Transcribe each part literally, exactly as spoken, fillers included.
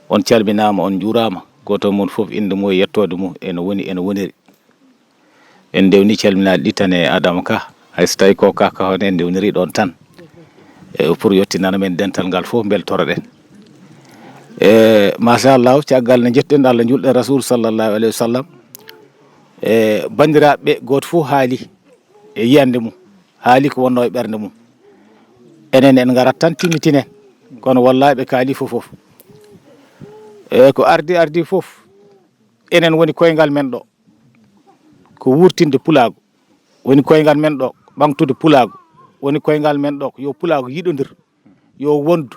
On calminaama, on njuuraama. Gooto e mon fof innde mum e yettoode mum, eno woni, eno woniri. En ndewni calminaali ɗi tan e Adama Ka. Hay so tawi ko Ka, Ka hono en ndewniri ɗon tan. E, pour yottinana men dental ngal fof, mbeltoroɗen. E, machallah, caggal nde njettuɗen Allah, njuulɗen Rasul sallallahu alayhi wa sallam. E, banndiraaɓe ɓe, gooto fof haali e yiyannde mum, haali ko wonnoo e ɓernde mum. Enen en ngarat tan timmitinen, kono wallaahi ɓe kaali fof fof. E, ko ardi, ardi fof, enen woni koyngal men ɗo. Ko wuurtinde pulaagu woni koyngal men ɗo, ɓamtude pulaagu woni koyngal men ɗo, yo pulaagu yiɗondir, yo wondu,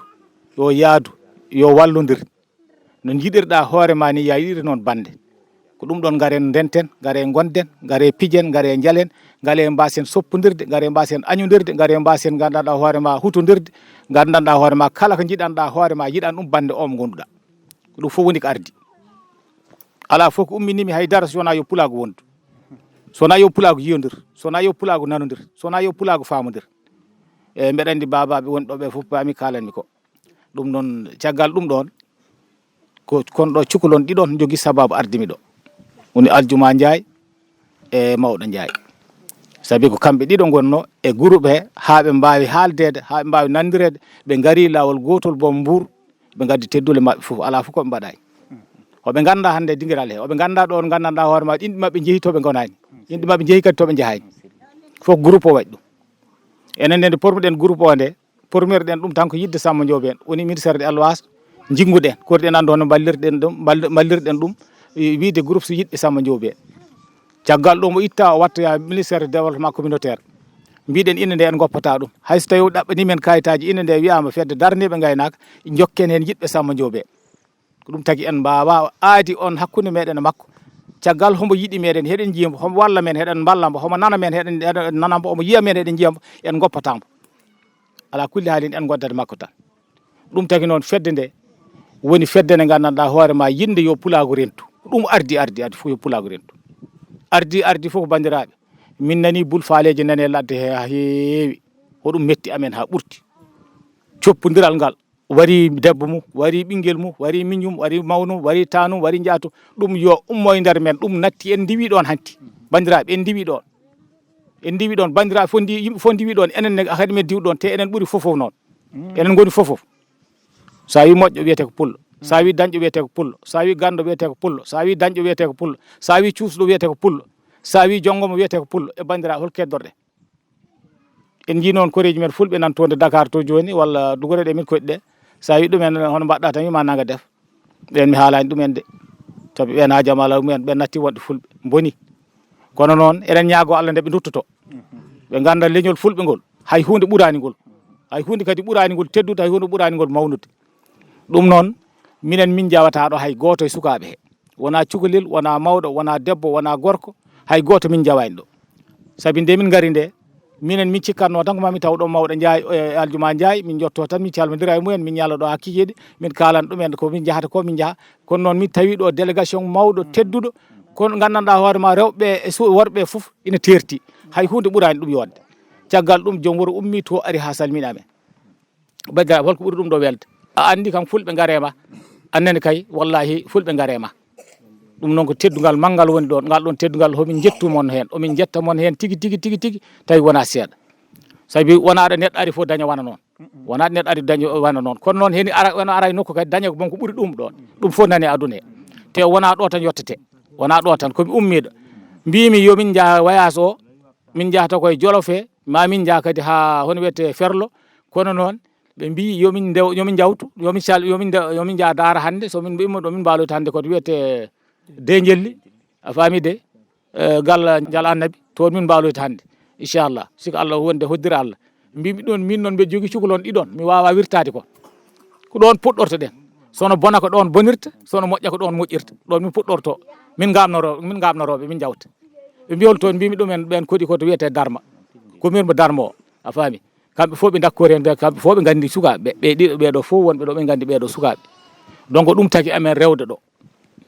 yo yaadu, yo wallondir. No njiɗirɗa hoore ma ni, ya yiɗir noon bannde. Ko ɗum ɗon, ngare ndenten, ngare ngonden, ngare pijen, ngare njalen, ngare mbasen soppondirde, ngare mbasen añodirde, ngare mbasen nganndanɗa hoore ma hutondirde, nganndanɗa hoore ma kala ko njiɗanɗa hoore ma, yiɗan ɗum bannde o mo ngonduɗa. Ko ɗum fof woni ko ardi. Alaa fof ko umminimi hay dara so wonaa yo pulaagu wondu. So wonaa yo pulaagu yiyondir, so wonaa yo pulaagu nanondir, so wonaa yo pulaagu faamondir. E mbeɗa anndi baabaaɓe wonɓe ɗo ɓe fof paami kaalanmi ko. Ɗum noon, caggal ɗum ɗoon, ko kon ɗo cukalon ɗiɗon njogi sababu ardimi ɗo. Woni Aljuma Njaay e Mawɗo Njaay. Sabi ko kamɓe ɗiɗo ngonno e groupe he, haa ɓe mbaawi haaldeede, haa ɓe mbaawi nanndireede, ɓe ngari laawol gootol boom Mbuur, ɓe ngaddi teddule maɓɓe fof, alaa fof ko ɓe mbaɗaani. Hoɓe ngannda hannde dingiral he, hoɓe ngannda ɗoon, nganndanɗaa hoore ma, inɗe maɓɓe njehi to ɓe ngonaani, inɗe maɓɓe njehi kadi to ɓe njahaani. Fof groupe o waɗi ɗum. Enen nde, nde pormi ɗen groupe o nde, pormirɗen ɗum tan ko yiɗde Samba Ndiobène, woni ministère de élevage, njinguɗen, korɗen anndu hono mballirɗen ɗum, mball-, mballirɗen ɗum, e wiide groupe so yiɗɓe Samba Ndiobène. Caggal ɗum o itta, o wattoya ministère de développement communautaire. Mbiɗen innde nde en ngoppata ɗum. Hay so tawi o ɗaɓɓani men kayitaaji, innde nde wiyaama fedde daraniiɓe ngaynaaka, njokken heen yiɗɓe Samba Ndiobène. Ko ɗum tagi en mbaawa aadi on hakkunde meɗen e makko. Caggal hombo yiɗi meɗen, heɗen njiya mbo, hombo walla men, heɗen mballa mbo, homo nana men, heɗen, heɗen nana mbo, homo yiya men, heɗen njiya mbo, en ngoppata mbo. Alaa kulli haalin, en ngoddat makko tan. Ɗum tagi noon, fedde nde woni fedde nde nganndanɗaa hoore ma, yinde yo pulaagu rentu. Ɗum ardi, ardi, ardi fof yo pulaagu rentu. Ardi, ardi fof ko banndiraaɓe. Min nani bul faaleeje nane ladde he haa heewi. Ko ɗum metti amen haa ɓurti. Coppondiral ngal. Wari debbo mum, wari ɓinngel mum, wari miñum, wari mawnum, wari taanum, wari njaatum. Ɗum yo ummo e nder men, ɗum natti, en ndiwi ɗoon hanti. Banndiraaɓe, en ndiwi ɗoon. En ndiwi ɗoon, banndiraaɓe fof ndi, yimɓe fof ndiwi ɗoon, enen ne kadi men diw ɗoon, te enen ɓuri fof fof noon. Enen ngoni fof fof. So a wi moƴƴo wiyete ko pullo, so a wi dañƴo wiyete ko pullo, so a wi ganndo wiyete ko pullo, so a wi dañƴo wiyete ko pullo, so a wi cuusɗo wiyete ko pullo, so a wi jonngomo wiyete ko pullo. E banndiraaɓe, hol keddorɗe? En njii noon koreeji men fulɓe nan toon to Dakar to jooni, walla dugore ɗe min koɗi ɗe. So a wi ɗumen hono mbaɗɗa tan, wima nanga def. Ɓeen mi haalaani ɗumen de. Sabi ɓeen haa jam alaa mumen, ɓeen natti wonde fulɓe. Mboni. Kono noon, eɗen ñaagoo Allah nde ɓe nduttoto. Ɓe ngannda leñol fulɓe ngol. Hay huunde ɓuraani ngol. Hay huunde kadi ɓuraani ngol teddude, hay huunde ɓuraani ngol mawnude. Ɗum noon, minen min njawata ɗo hay gooto e sukaaɓe he. Wonaa cukalel, wonaa mawɗo, wonaa debbo, wonaa gorko, hay gooto min njawaani ɗo. Sabi nde min ngari nde, minen min cikkatnoo tan ko ma min taw ɗo Mawɗo Njaay, e Aljuma Njaay, min njotto tan, min calmondira e mumen, min ñalla ɗo haa kikiiɗe, min kaalan ɗumen ko min njahata ko, min njaha. Kono noon min tawi ɗo délégation mawɗo, tedduɗo, kono nganndanɗaa hoore ma rewɓe e su-, worɓe fof ina teerti. Hay huunde ɓuraani ɗum yodde. Caggal ɗum, joom wuro ummii to, ari haa salmina amen. Banndiraaɓe, holko ɓuri ɗum ɗo welde? A anndi kam fulɓe ngare ma, annene kay, wallahi, fulɓe ngare ma. Ɗum noon ko teddungal manngal woni ɗoon. Ngal ɗoon teddungal, homin njettu mon heen, homin njetta mon heen tigi, tigi, tigi, tigi, tawi wonaa seeɗa. Sabi wonaa ɗo neɗɗo ari fof daña wona noon. Wonaa ɗo neɗɗo ari daña wona noon. Kono noon, heni ara, wona ara e nokku kadi daña ko bon ko ɓuri ɗum ɗoon. Ɗum fof nani e aduna he. Te wonaa ɗo tan yottetee. Wonaa ɗo tan, ko mi ummiiɗo. Mbiimi yo min njaha voyage o, min njahata koye Jolof he, ma min njaha kadi haa hono wiyetee Ferlo. Kono noon, ɓe mbii yo min ndew, yo min njawtu, yo min cal-, yo min nde-, yo min njaha daara hannde, so min mbiima ɗo min mbaaloyta hannde ko to wiyetee Deejelli, a faami de, eh, Galla Njal Annabi, toon min mbaaloyta hannde, inchallah, siko Allah wonde hoddira Allah. Mbiimi ɗoon, min noon mbeɗa jogii cukalon ɗiɗon, mi waawaa wirtaade kon. Ko ɗoon puɗɗortoɗen. So no bona ko ɗoon bonirta, so no moƴƴa ko ɗoon moƴƴirta. Ɗoon min puɗɗorto, min ngamnoroo-, min ngamnorooɓe, min njawta. Ɓe mbiyi hol toon, mbiimi ɗumen ɓeen koɗi ko to wiyetee Darma. Ko min mo Darma o, a faami. Kamɓe fof ɓe d'accord heen, ɓe kamɓe fof ɓe nganndi sukaaɓe. Ɓe, ɓe ɗiɗo ɓee ɗo fof wonɓe ɗo ɓe nganndi ɓee ɗo sukaaɓe. Donc ko ɗum tagi amen rewde ɗo.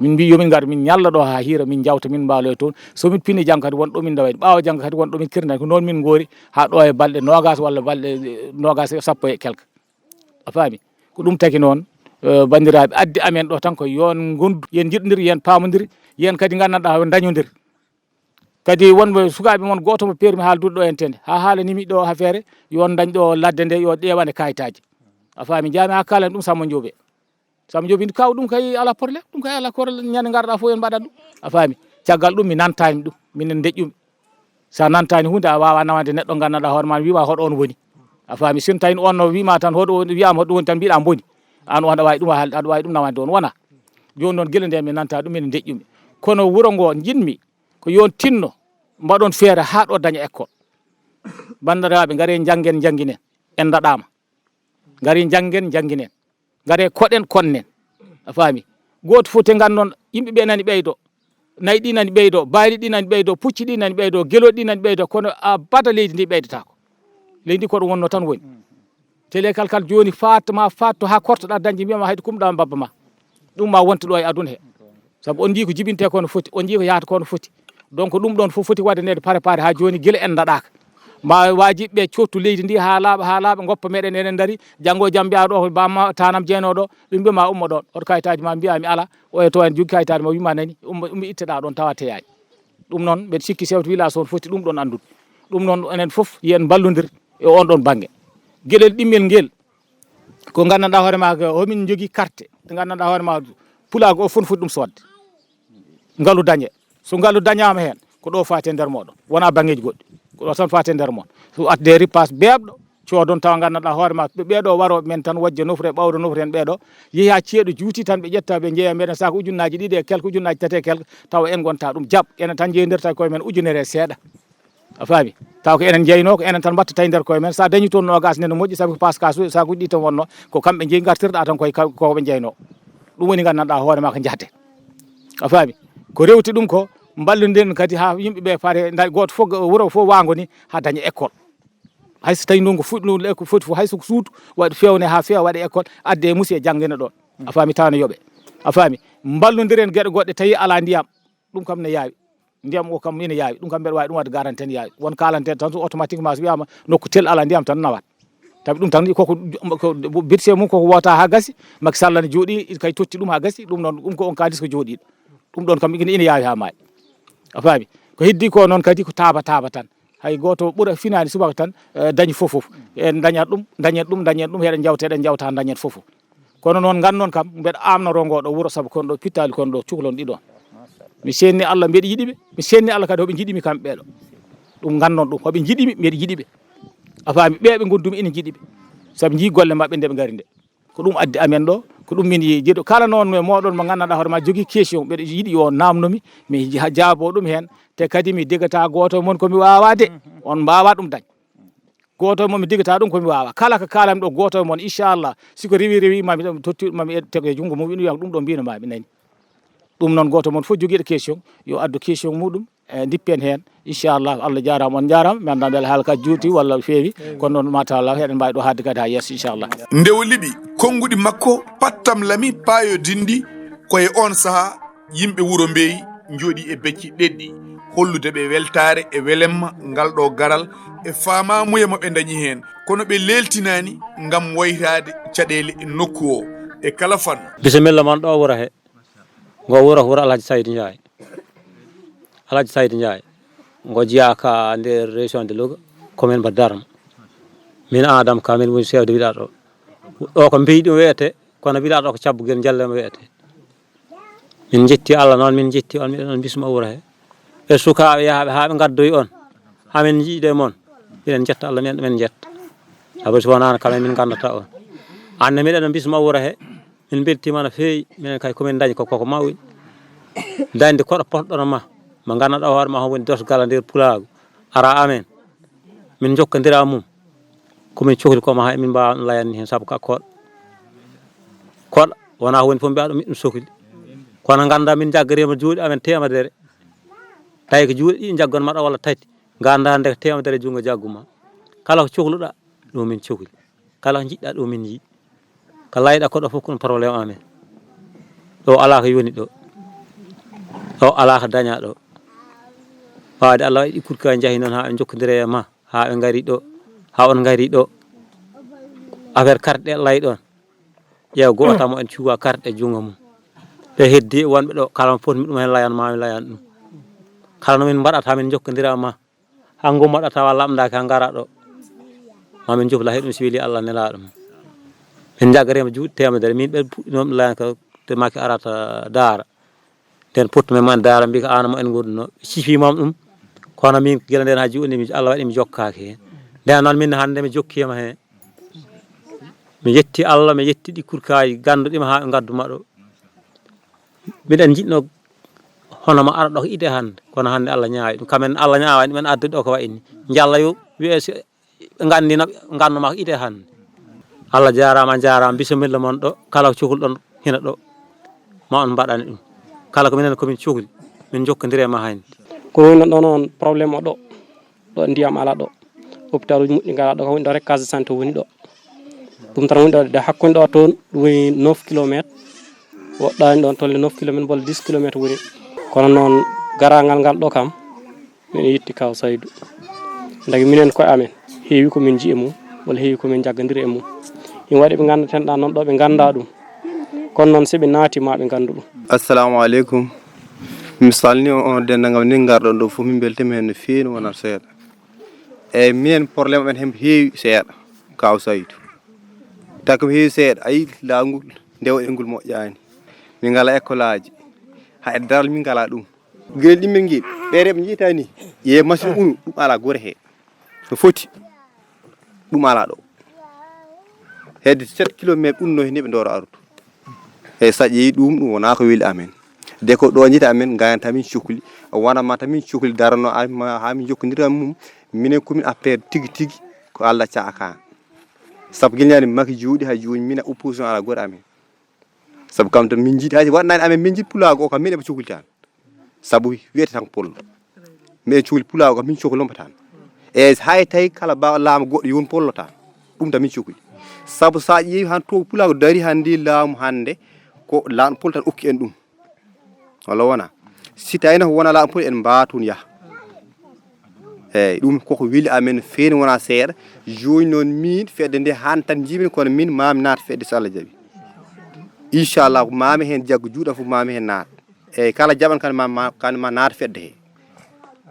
Min mbi yo min ngar, min ñalla ɗo haa hiira, min njawta, min mbaaloya toon. So min pini jannga kadi, won ɗo min ndawani. Ɓaawo jannga kadi, won ɗo min kirnani. Ko noon min ngoori haa ɗo e balɗe noogas walla balɗe, eh, noogas e sappo e quelque. A faami? Ko ɗum tagi noon, eh, banndiraaɓe, addi amen ɗo tan ko yo en ngondu, yo en njiɗndir, yo en paamondir, yo en kadi nganndanɗaa, yo en ndañondir. Kadi wonɓe sukaaɓe mon, gooto mo peermi haaldude ɗo en tende, haa haalanimi ɗo affaire, yo on ndañ ɗo ladde nde, yo ƴeewane kayitaaji. A faami? Njaami haa kaalani ɗum Samba Joobe. Samba Joobe mbi kaw, ɗum kay alaa problème, ɗum kay alaa ko ñande ngarɗaa fof, en mbaɗat ɗum. A faami? Caggal ɗum mi nantaani ɗum, minen ndeƴƴumi. So a nantaani huunde, a waawaa nawande neɗɗo nganndanɗaa hoore ma, wiima hoɗo on woni. A faami? So tawii on no wiima tan hoɗo on, wiyaama hoɗo woni tan, mbiɗa mboni. Aan on aɗa waawi ɗum, a haal-, aɗa waawi ɗum nawande on, wonaa. Jooni noon, gila nde mi nanta ɗum, minen ndeƴƴumi. Kono wuro ngo njiɗmi ko yo on tinno, mbaɗon feere haa ɗo daña école. Banndiraaɓe, ngaree njanngen, njannginen. En ndaɗaama. Ngaree njanngen, njannginen. Ngaree koɗen, konnen. A faami? Gooto fof te nganndon, yimɓe ɓe nani ɓeydo. Nayi ɗi nani ɓeydo, baali ɗi nani ɓeydo, pucci ɗi nani ɓeydo, gelooɗi ɗi nani ɓeydo, kono abada leydi ndi ɓeydataako. Leydi ndi ko ɗo wonno tan woni. Tele kal kal jooni faat ma faat to haa kortoɗaa dañde, mbiyama hayde kumɗaa babba ma. Ɗum ma wonta ɗo e aduna he. Sabu on njii ko jibinte ko no foti, on njii ko yahata ko no foti. Donc ɗum ɗon fof foti waɗaneede préparé haa jooni gila en ndaɗaaka. Ma waajiɓe ɓe coottu leydi ndi haa laaɓa, haa laaɓa, ngoppa meɗen enen ndari, janngo e jam mbiya ɗo ko bamma tanam jeyno ɗo, ɓe mbiya ma ummo ɗon. Hoto kayitaaji ma mbiya mi ala, o e to en jogi kayitaaji ma wima nani, ummo, ummo itteɗa ɗon tawa teyaani. Ɗum noon mbeɗa sikki chef de village on foti ɗum ɗon anndude. Ɗum noon enen fof yo en mballondir e on ɗon bannge. Geɗel ɗimmel ngel ko nganndanɗaa hoore ma ko homin njogii carte, ɗe nganndanɗaa hoore ma pulaagu o fof no foti ɗum soodde. Ngalu dañe. So ngalu dañaama heen, ko ɗo faati e nder mooɗon. Wonaa baŋŋeeji goɗɗi. Ko ɗo tan faati e nder mon. So adde ripaas beeɓɗo, coodon tawa nganndanɗaa hoore ma, ɓe ɓeeɗo warooɓe men tan, wojja nofre, ɓawra nofre en ɓeeɗo, yehi haa ceeɗu juuti tan, ɓe ƴetta, ɓe njeeya, mbeɗen saaka ujunnaaji ɗiɗi e quelque, ujunnaaji tati e quelque, tawa en ngonta ɗum jaɓ. Enen tan njeyndirta koye men ujunere e seeɗa. A faami? Taw ko enen njeynoo, ko enen tan mbatta tawi nder koye men. So a dañi toon noogaas ne no moƴƴi, sabu ko passe ka su-, saakuuji ɗi tan wonno, ko kamɓe njeyi ngartirɗa tan koye ka-, ko ɓe njeynoo. Ɗum woni nganndanɗaa hoore ma ko njahate. A faami? Ko rewti ɗum ko mballondiren kadi haa yimɓe ɓe fare, nda-, gooto fof, wuro fof waango ni haa daña école. Hay so tawi ndungu fuɗɗi, ɗum ko foti fof, hay so ko suudu waɗi fewne haa feewa, waɗa école, adde e musi e janngina ɗon. A faami? Tawa no yoɓe. A faami? Mballondiren geɗe goɗɗe tawi alaa ndiyam. Ɗum kam ne yaawi. Ndiyam o kam ina yaawi. Ɗum kam mbeɗa waawi ɗum waɗde garanti tan yaawi. Won kaalante tan so automatiquement so wiyaama nokku tel alaa ndiyam tan nawat. Tawi ɗum tan koko, ko budget mum koko woota haa gasi. Macky Sall ne jooɗi kay totti ɗum haa gasi. Ɗum noon ɗum ko on kaalis ko jooɗiiɗo. Ɗum ɗon kam ina, ina yaawi haa maayi. A faami? Ko heddi ko noon kadi ko taaba taaba tan. Hay gooto ɓura finaani subaka tan, eh, dañi fof fof. En dañat ɗum, dañen ɗum, dañen ɗum, heɗen njawta, heɗen njawta, dañen fof fof. Kono noon nganndon kam, mbeɗa amnoroo ngoo ɗo wuro, sabu kon ɗo pittaali kon ɗo cukalon ɗiɗon. Mi seenni Allah, mbeɗa yiɗi ɓe, mi seenni Allah kadi hoɓe njiɗi mi kamɓe ɓeeɗo. Ɗum nganndon ɗum, hoɓe njiɗi mi, mbeɗa yiɗi ɓe. A faami? Ɓe ɓe ngondumi ina njiɗi ɓe. Sabu njii golle maɓɓe nde ɓe ngari nde. Ko ɗum addi amen ɗo, ko ɗum min jiɗo. Kala noon e mooɗon mo nganndanɗaa hoore ma jogii question, mbeɗa yiɗi yo naamno mi, mi ja-, jaabo ɗum heen. Te kadi mi digata gooto e mon ko mi waawaa de, on mbaawaa ɗum dañ. Gooto e mon mi digata ɗum ko mi waawaa. Kala ko kaalam ɗo gooto e mon, inchallah, si ko rewi rewi, mami totti, mami tege junngo mum, wiyam ɗum ɗo mbino mami nani. Ɗum noon gooto e mon fof jogiiɗo question, yo addu question muɗum, e ndippen heen. Inchallah, Allah jaaraama, on njaaraama. Mi anndaa mbele haala ka juuti walla feewi, kono noon machallah, eɗen mbaawi ɗo haalde kadi haa yeeso, inchallah. Nde o liɓi konnguɗi makko, pattam lami paayodinɗi, ko e oon sahaa yimɓe wuro Mbeyi njooɗii e becce ɗeɗɗi, hollude ɓe weltaare e welemma ngal ɗo garal e faamaamuya mo ɓe ndañi heen, kono ɓe leeltinaani ngam wayraade caɗeele nokku o e kala fannu. Bisimilla mon ɗo wuro he. Ngo wuro ko wuro Alhaji Saydi Ndiaye. Alhaji Saydi Ndiaye. Ngo jeyaa ka nder région de Louga, commune mo Darma. Min Adam Ka, min woni chef de village ɗo. Ɗo ko Mbeyi ɗum wiyetee, kono village ɗo ko Cabbugel Njallema wiyetee. Min njetti Allah noon, min njetti on, miɗen on bisma wuro he. E sukaaɓe yahaaɓe haa ɓe ngaddoyi on, haa min njiɗi e mon. Miɗen njetta Allah, miɗen, miɗen njetta. Sabu so wonaano kam en, min nganndata on. Aan ne miɗen on bisma wuro he. Min mbeltiima no feewi, minen kay ko min ndañi ko, koko mawɗi. Dañde koɗo potɗono ma, mo nganndanɗaa hoore ma, homo woni dosgal nder pulaagu, ara amen. Min njokkondira mum. Ko min cohli ko ma, hay min mbaawa layande heen, sabu ka koɗo. Koɗo, wonaa ko woni fof mbiya ɗum, ɗum sokli. Kono nganndaa min njaggariima juuɗe amen teemedere. Tawi ko juuɗe ɗiɗi njaggon ma ɗo walla tati. Nganndaa nde ko teemedere junngo jaggu ma. Kala ko cohluɗaa, ɗum min cohli. Kala ko njiɗɗaa, ɗum min njiɗi. Ko layɗaa ko ɗo fof ko ɗum problème amen. Ɗo alaa ko yoni ɗo. ɗo alaa ko dañaa ɗo. Ɓaade Allah waɗi kurka njahi noon haa ɓe njokkondiri e ma, haa ɓe ngari ɗo, haa on ngari ɗo. Affaire carte ɗe layi ɗon. Ƴeewa gooto mo en cuwa carte e junngo mum. Ɓe heddi wonɓe ɗo, kala mo potmi ɗum heen layan ma, mi layan ɗum. Kala no min mbaɗata, min njokkondira ma. Haa ngummoɗa tawa lamɗaaki haa ngara ɗo. Ma min njofla he ɗum si weli Allah nelaaɗo mum. Min njaggarima juuɗe teemedere. Min ɓe puɗɗinooɓe layan ko te Macky arata daara. Nden pottu men man daara mbi ko aan mo en ngonduno. Ɓe cifi mam ɗum. Kono min gila nden haa juuɗe mi Allah waɗi mi jokkaaki heen. Nden noon min hannde mi jokkiima heen. Mi yetti Allah, mi yetti ɗi kurkaaji gannduɗi ma haa ɓe ngaddu ma ɗo. Miɗen njiɗno hono ma ara ɗo ko ide hannde, kono hannde Allah ñaawi ɗum. Kamen Allah ñaawani ɗumen addude ɗo ko wayi ni. Njalla yo wiye so ɓe nganndino ɓe nganndu ma ko ide hannde. Allah jaaraama, a jaaraama, bisimilla mon ɗo, kala ko cokluɗon hina ɗo, ma on mbaɗani ɗum. Kala ko minen ko min cokli, min njokkondire ma hannde. Ko woni ɗon on problème o ɗo, ɗo ndiyam alaa ɗo. Hôpital uji moƴƴi ngalaa ɗo, ko woni ɗo rek case de santé woni ɗo. Ɗum tan woni ɗo, de hakkunde ɗo toon, ɗum woni neuf kilomètres. Woɗɗaani ɗoon tolle neuf kilomètres walla dix kilomètres woni. Kono noon, garaangal ngal ɗo kam, min yetti Kaw Saydu. Ndagi minen koye amen, heewi ko min njiyi e mum, walla heewi ko min njaggondiri e mum. Ina waɗi ɓe nganndaten ɗaa noon ɗo ɓe nganndaa ɗum. Kono noon, so ɓe naati, ma ɓe nganndu ɗum. Assalamu aleykum. Mi salmini on, on denndaangal ni ngarɗon ɗo fof, min mbeltiima heen no feewi, wonaa seeɗa. Eeyi, minen problème amen heen heewi seeɗa, Kaw Saydu. Takko mi heewi seeɗa, a yii laawol nde waɗi ngol moƴƴaani. Min ngalaa ekkolaaji. Hay daral min ngalaa ɗum. Gila ɗimmen ngel, ɓe reɓe njiyata ni. Ye machine unu, ɗum alaa gore heen. No foti. Ɗum alaa ɗo. Hedde sept kilomètres ɗum no heen ɓe ndooro arude. Eeyi, so a ƴeewi ɗum, ɗum wonaa ko weli amen. De ko ɗo njiyata amen, ngaynata min cokli, wona ma tan min cokli, darano amin ma, haa min njokkondira mum. Minen ko min affaire tigi tigi, ko Allah caaka. Sabu gila ñande Macky jooɗi haa jooni, min a opposition alaa goɗɗo amen. Sabu kam tan min njiɗi, hay so waɗnaani amen, min njiɗi pulaagu o kam, min eɓe cokli tan. Sabu wiyete tan ko pollo. Min cokli pulaagu kam, min cokli lomba tan. E hay tawi kala ba laamu goɗɗo yon pollo tan. Ɗum tan min cokli. Sabu so a ƴeewi han to pulaagu dari hannde laamu hannde, ko laamu pollo tan okki en ɗum. Walla wona? Si tawino wona laamu pollo en mbaa toon yaha. Eeyi, ɗum koko weli amen feewi wonaa seeɗa. Jooni noon min fedde nde haan tan njiimi, kono min maami naata fedde so Allah jaɓi. Inchallah, ko maami heen jaggu juuɗam fof maami heen naata. Eeyi, kala jaɓan kan ma, ma, kan ma naata fedde he.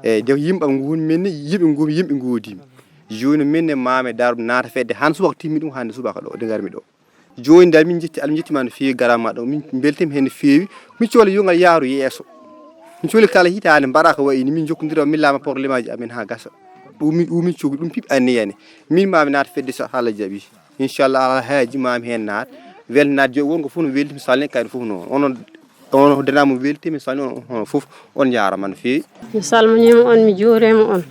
Eeyi, de yimɓe am nguun min ni, yimɓe nguun, yimɓe ngoodimi. Jooni min ne maami daaru naata fedde han subaka timmi ɗum hannde subaka ɗo, de ngarmi ɗo. Jooni dal min jetti Allah, min jetti ma no feewi garaama ɗo. Min mbeltiima heen no feewi. Min cokla yo ngal yaaru yeeso. Min cokla kala hitaande mbaɗa ko wayi ni min njokkondira min laama problème aji amen haa gasa. Ɗum min, ɗum min cokli ɗum piɓ anniyane. Min maami naata fedde so Allah jaɓi. Inchallah Alhaaji maami heen naat. Wel naat joyi won ko fof no welti mi salni kayɗe fof noon. Onon On denaa mo weltiima, mi salmini on, on fof, on njaaraama no feewi. Mi salminiima on, mi juuriima on.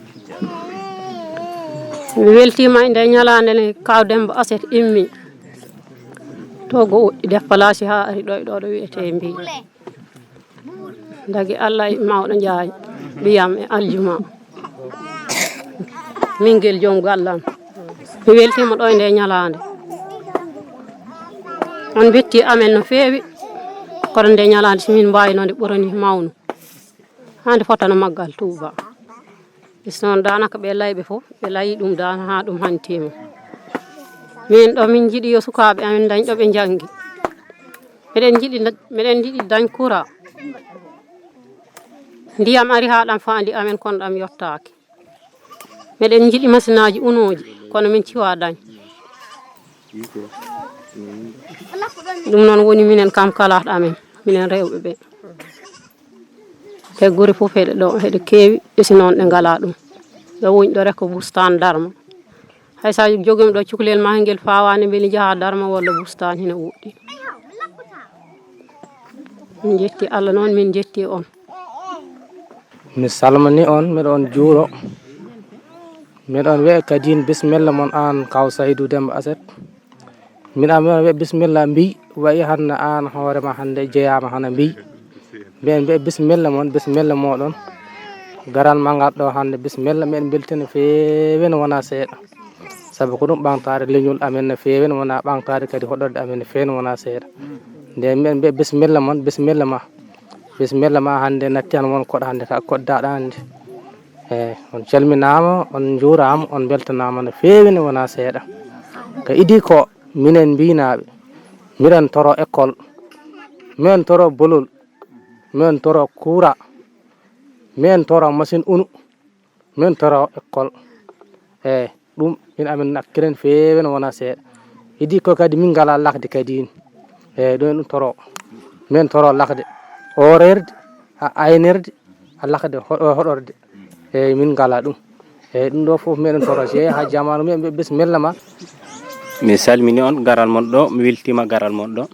Mi weltiima e nde ñalaande nde Kaaw Demmba Aset immi. To go woɗɗi déplacé haa ari ɗo e ɗo ɗo wiyetee Mbiy. Ndagi Allah e Mawɗo Njaay, ɓiyam e Aljuma. Ɓinngel joom galle am. Mi weltiima ɗo e nde ñalaande. On mbetti amen no feewi. Kono nde ñalaande, si min mbaawino nde ɓurani mawnu. Hannde fotano maggal Tuuba. Ɓe so noon daanaka ɓe layɓe fof, ɓe layi ɗum daana haa ɗum hantiima. Min ɗo min njiɗi yo sukaaɓe amen ndañ ɗo ɓe njanngi. Meɗen njiɗi nda-, meɗen njiɗi dañ kura. Ndiyam ari haa ɗam faandi amen, kono ɗam yottaaki. Meɗen njiɗi masinaaji unooji, kono min ciwa dañ. Ɗum noon woni minen kam kalaat amen, minen rewɓe ɓe. Te gure fof heɗe ɗo, heɗe keewi, e si noon ɗe ngalaa ɗum. Ɗo woni ɗo rek ko bustaan darma. Hay so a jogiima ɗo cukalel ma, ngel faawaani, mbele njaha darma walla bustaan hina woɗɗi. Min njetti Allah noon, min njetti on. Mi salmini on, miɗo on juuro. Miɗo on wiya kadi bisimilla mon aan Kaaw Saydu Demmba Aset. Miɗo on wiya bisimilla Mbiy, wayi hannde aan hoore ma hannde jeyaama hana Mbiy. Mbiyen mbiya bisimilla mon, bisimilla mooɗon. Garal ma ngal ɗo hannde bisimilla, miɗen mbeltini feewi no wonaa seeɗa. Sabu ko ɗum ɓamtaare leñol amen no feewi no wonaa ɓamtaare kadi hoɗorde amen no feewi no wonaa seeɗa. Nden miɗen mbiya bisimilla mon, bisimilla ma. Bisimilla ma hannde natti han won koɗo hannde ka koɗdaɗo hannde. Eyi, on calminaama, on njuuraama, on mbeltanaama no feewi ne wonaa seeɗa. Ka idii ko minen mbiynaaɓe, miɗen toro école, miɗen toro bolol, miɗen toro kuura, miɗen toro machine unu, miɗen toro école. Eyi, ɗum min amin nakkiren feewi ne wonaa seeɗa. Idii ko kadi min ngalaa lakde kadi. Eyi, ɗum en ɗum toro. Miɗen toro lakde hoorerde, a aynerde, a lakde ho-, hoɗorde. Eyi, min ngalaa ɗum. Eyi, ɗum ɗo fof miɗen toro. Si ha jamaanu mi ɓe bisimilla ma. Mi salmini on garal mon ɗo, mi weltiima garal mon ɗo.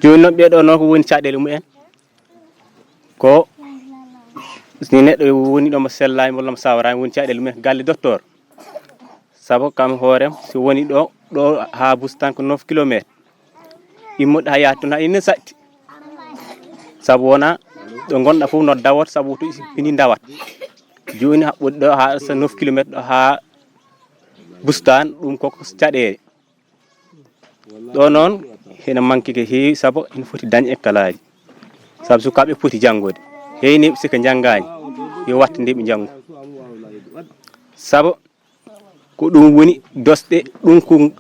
Jooni noon ɓee ɗo noon ko woni caɗeele mumen. Ko si neɗɗo woni ɗo mo sellaani walla mo sawraani woni caɗeele mumen galle docteur. Sabu kam hoorem si woni ɗo, ɗo haa Bustan ko neuf kilomètres. Immoɗo haa yaha toon haa ine saɗti. Sabu wona ɗo ngonɗa fof nodda woto sabu to isi fini ndawat. Jooni haɓɓude ɗo haa sa neuf kilomètres ɗo haa Bustan ɗum koko caɗeele. Ɗo noon hena manque ko heewi sabu ene foti dañ ekkalaaji. Sabu sukaaɓe foti janngude. Heyni sika njanngaani yo watta nde ɓe njanngu. Sabu ko ɗum woni dosɗe, ɗum ko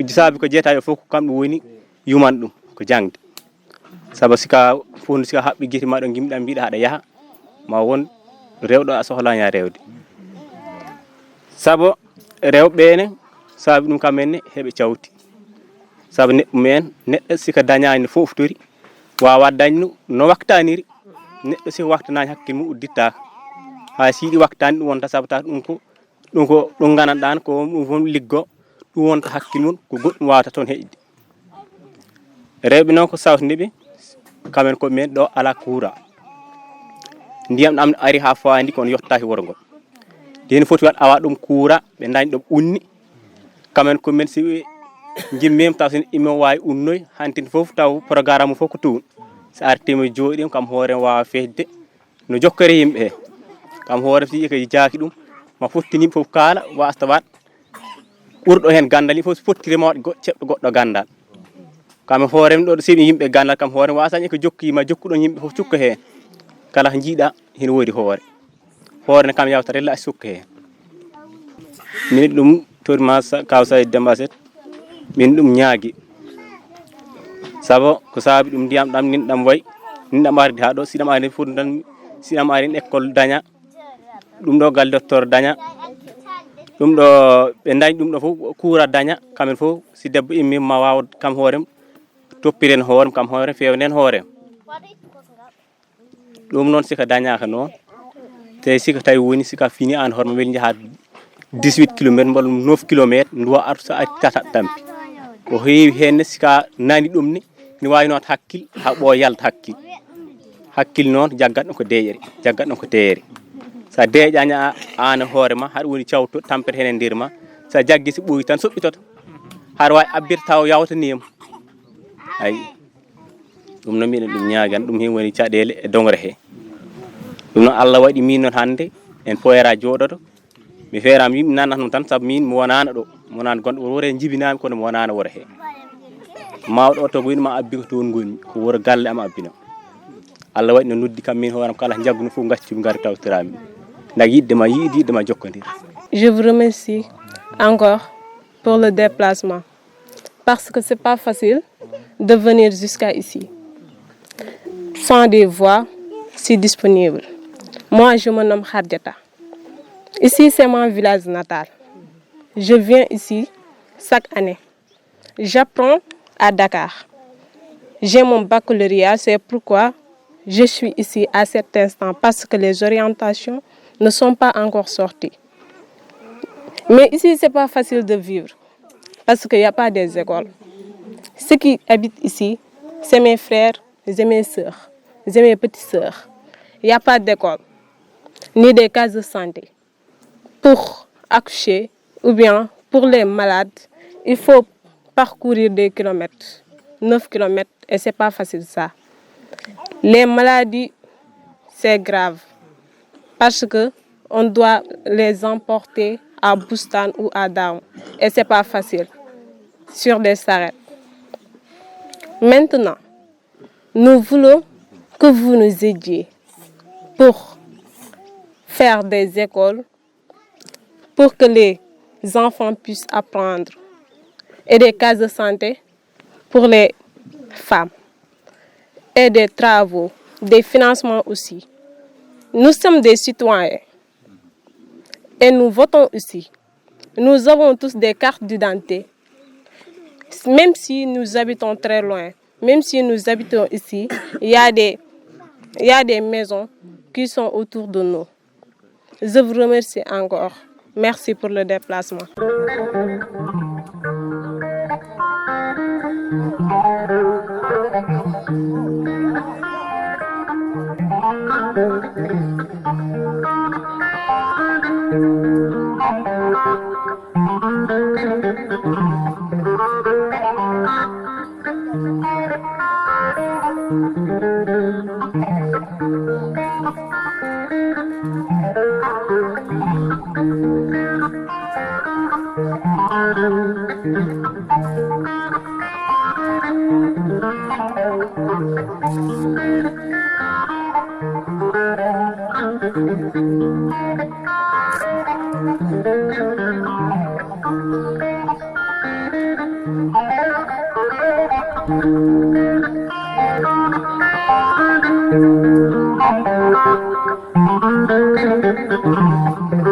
saabi ko jeetaa yo fof ko kam ɗum woni yuman ɗum ko jaŋde. Sabu sika fof sika haɓɓi gite ma ɗo ngimɗa mbiɗa haɗa yaha ma won rewɗo a sohlaani a rewde. Sabu rewɓe ne saabi ɗum kam enne heɓe cawti. Sabu neɗɗo men neɗɗo sika dañaani fof tori waawa dañnu no waktaniri. Neɗɗo sika waktanaani hakkil mum uddittaaka. Haa siɗi waktani ɗum wonta sabu ta ɗum ko ɗum ko ɗum gandanɗan ko ɗum fof liggo ɗum wonta hakkil mum ko goɗɗum wawata toon heƴde. Rewɓe noon ko sawtinde ɓe kamen ko men ɗo ala kuura. Ndiyam ɗam ari ha fawandi kono yottaki wuro ngo. Ndin foti waɗ awa ɗum kuura ɓe dañ ɗo unni. Kamen ko men si ɓe jimmim taw sen imo wawi unnoy hantin fof taw programme fof ko tuun. So artima jooɗim kam hoore wawa fehde no jokkere yimɓe he. Kam hoore si ko jaaki ɗum ma fottini yimɓe fof kaala wasta waɗ ɓurɗo heen ganndal yimɓe fof so fottire ma waɗ go- ceɓɗo goɗɗo ganndal. Kam e hoore ɗo seeɗi yimɓe ganndal kam hoore wasañe ko jokkima jokkuɗon yimɓe fof cukka heen. Kala ko jiiɗa hene woodi hoore. Hoore ne kam yawta rella sukka heen. Min ɗum torima kaw Sayd Demba Set min ɗum ñaagi. Sabu ko saabi ɗum ndiyam ɗam nin ɗam way nin ɗam ardi haa ɗo siɗam ari fof tan siɗam ari école daña. Ɗum ɗo gal docteur daña. Ɗum ɗo ɓe dañ ɗum ɗo fof kuura daña kamen fof si debbo immi ma waawa kam hoorem toppiren hoorem kam hoorem fewnden hoorem. Ɗum noon sika dañaka noon te sika tawi woni sika fini an hoorema weli jaha dix-huit kilométre mbala neuf kilométre nduwa artu so arti tata tampi. Ko heewi heen ne sika nani ɗum ni ni wawi noon hakkil ha ɓo yalta hakkil. Hakkil noon jaggat ɗum ko deeƴere jaggat ɗum ko teeyere. Sa deeƴani a an e hoore ma haɗa woni cawto tampere heen e nder ma. Sa jaggi so ɓooyi tan soɓɓitoto haɗa wawi abbirta taw yawtaniyam. Ayi. Ɗum noon mbiɗen ɗum ñaagan ɗum heen woni caɗeele e dogre he. Ɗum noon Allah waɗi min noon hannde en poyera jooɗoto. Mi feeraama yimɓe nanat noon tan sabu min mi wonaano ɗo mi wonaano gonɗo wuro wuro he jibinaami kono mi wonaano wuro he. Mawɗo o togoyno ma abbi ko toon ngonmi ko wuro galle am abbino. Allah waɗi no noddi kam min hooram kala njagguno fof gaccumi ngari tawtoraami. Ndak yiɗde ma yiɗde yiɗde ma jokkondir. Je vous remercie encore pour le déplacement parce que c'est pas facile de venir jusqu'à ici sans des voies si disponibles. Moi, je me nomme Khadjata. Ici, c'est mon village natal. Je viens ici chaque année. J'apprends à Dakar. J'ai mon baccalauréat, c'est pourquoi je suis ici à cet instant parce que les orientations ne sont pas encore sorties. Mais ici, c'est pas facile de vivre parce qu'il n'y a pas des écoles. Ceux qui habitent ici, c'est mes frères et mes sœurs, c'est mes petites sœurs. Il n'y a pas d'école, ni des cases de santé. Pour accoucher ou bien pour les malades, il faut parcourir des kilomètres, neuf kilomètres, et c'est pas facile ça. Les maladies, c'est grave parce que on doit les emporter à Boustan ou à Daon et c'est pas facile sur des sarrettes. Maintenant, nous voulons que vous nous aidiez pour faire des écoles, pour que les enfants puissent apprendre, et des cases de santé pour les femmes, et des travaux, des financements aussi. Nous sommes des citoyens et nous votons aussi. Nous avons tous des cartes d'identité. Même si nous habitons très loin, même si nous habitons ici, il y a des, il y a des maisons qui sont autour de nous. Je vous remercie encore. Merci pour le déplacement.